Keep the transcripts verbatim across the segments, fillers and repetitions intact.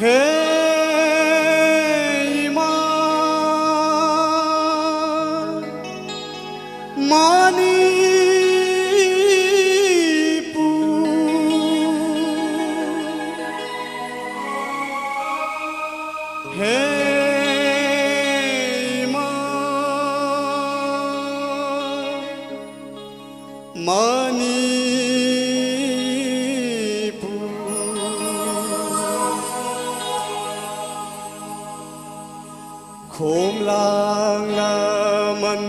ꯍꯦ ꯏꯃꯥ ꯃꯅꯤꯄꯨꯔ, ꯍꯦ ꯏꯃꯥ ꯃꯅꯤꯄꯨꯔ꯫ ꯈꯣꯝꯂꯥꯡ ꯂꯃꯟ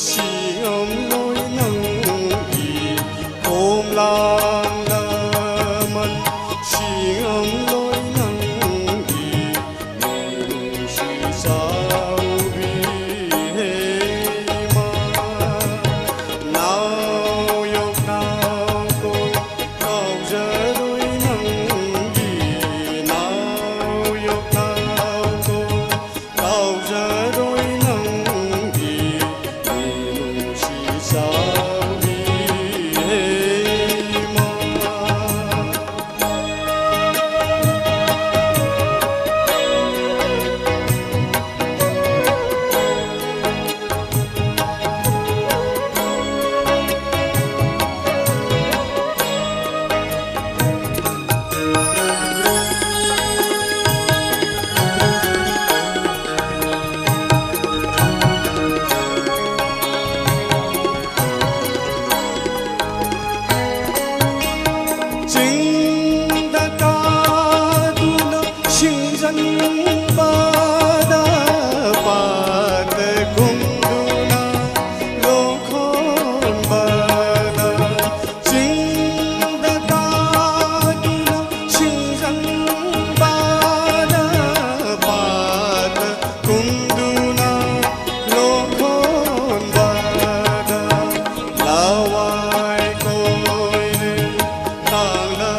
ꯁꯤꯡꯉꯝꯂꯣꯏ ꯅꯪꯒꯤ, ꯈꯣꯝꯂꯥꯡ ꯂꯃꯟ ꯁꯤꯡꯉꯝꯂꯣꯏ ꯅꯪꯒꯤ, ꯅꯨꯡꯁꯤ ꯆꯥꯎꯕꯤ ꯍꯦ ꯏꯃꯥ꯫ ꯅꯥꯎ ꯌꯣꯛ ꯅꯥꯎ ꯀꯣꯏ ꯀꯥꯎꯖꯔꯣꯏ ꯅꯪꯒꯤ, ꯅꯥꯎ ꯌꯣꯛ ꯅꯥꯎ ꯀꯣꯏ ꯀꯥꯎꯖꯔꯣꯏ ꯅꯪꯒꯤ, ꯅꯨꯡꯁꯤ ꯆꯥꯎꯕꯤ ꯍꯦ ꯏꯃꯥ꯫ ꯆꯤꯡꯗ ꯀꯥꯗꯨꯅ ꯁꯤꯡꯖꯪꯕꯗ, ꯄꯥꯠꯇ ꯀꯨꯝꯗꯨꯅ ꯂꯣꯛ ꯍꯣꯟꯕꯗ, ꯆꯤꯡꯗ ꯀꯥꯗꯨꯅ ꯁꯤꯡꯖꯪꯕꯗ, ꯄꯥꯠꯇ ꯀꯨꯝꯗꯨꯅ ꯂꯣꯛ ꯍꯣꯟꯕꯗ, ꯂꯋꯥꯏ ꯀꯣꯏꯔꯦ ꯇꯥꯡꯂ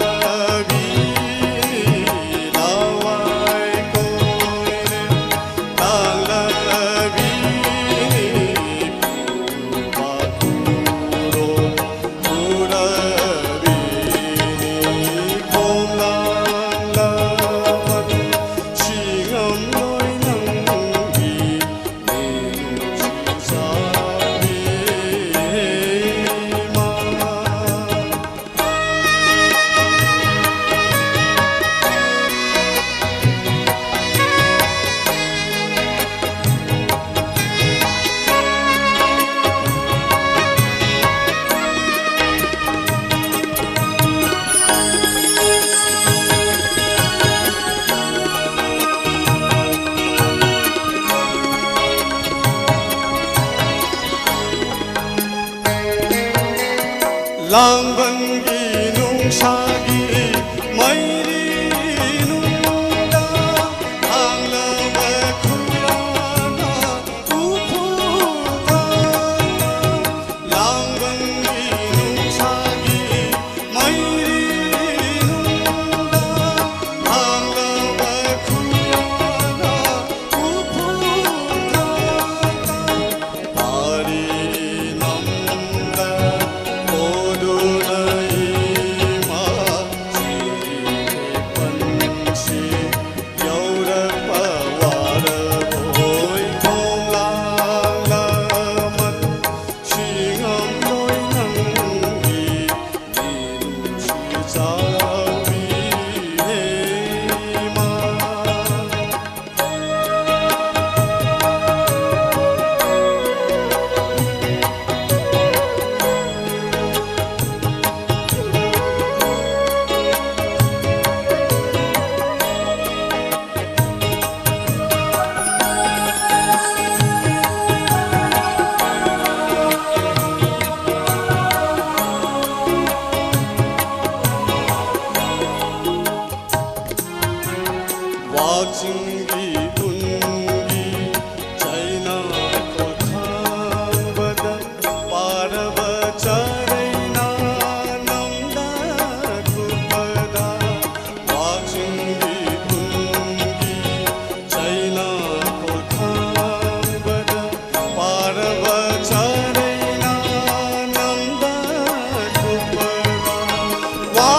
ꯂꯥꯡꯕꯟꯒꯤ ꯅꯨꯡꯁꯥꯒꯤ ꯃꯩꯔꯤ ꯅꯨꯡꯗ ꯍꯥꯡꯂꯕ ꯈꯨꯌꯥꯅ ꯎꯐꯨꯜꯗ ꯂꯥꯡꯕꯟꯒꯤ ꯅꯨꯡꯁꯥꯒꯤ ꯃꯩꯔꯤ ꯅꯨꯡꯗ ꯍꯥꯡꯂꯕ ꯈꯨꯌꯥꯅ ꯎꯐꯨꯜꯗ ꯄꯥꯔꯤ ꯅꯝꯗ ꯍꯣꯗꯨꯅ ꯏꯃꯥ ꯆꯤꯔꯤ ꯄꯟꯁꯤ ꯌꯧꯔꯛꯄ ꯋꯥꯔꯕꯣꯏ ꯈꯣꯡꯂꯥꯡ ꯂꯃꯟ ꯁꯤꯡꯉꯝꯂꯣꯏ ꯅꯪꯒꯤ ꯅꯨꯡꯁꯤ ꯆꯥꯎꯕꯤ ꯍꯦꯃꯥ꯫ ꯋꯥꯛꯆꯤꯡꯒꯤ ꯎꯟꯒꯤ ꯆꯩꯅꯥ ꯈꯣꯜꯊꯥꯡꯕꯗ ꯄꯥꯔꯕ ꯆꯔꯩꯅꯥ ꯅꯝꯗ ꯀꯨꯞꯄꯗ ꯋꯥꯛꯆꯤꯡꯒꯤ ꯎꯟꯒꯤ ꯆꯩꯅꯥ ꯈꯣꯜꯊꯥꯡꯕꯗ ꯄꯥꯔꯕ ꯆꯔꯩꯅꯥ ꯅꯝꯗ ꯀꯨꯞꯄꯗ ꯋꯥ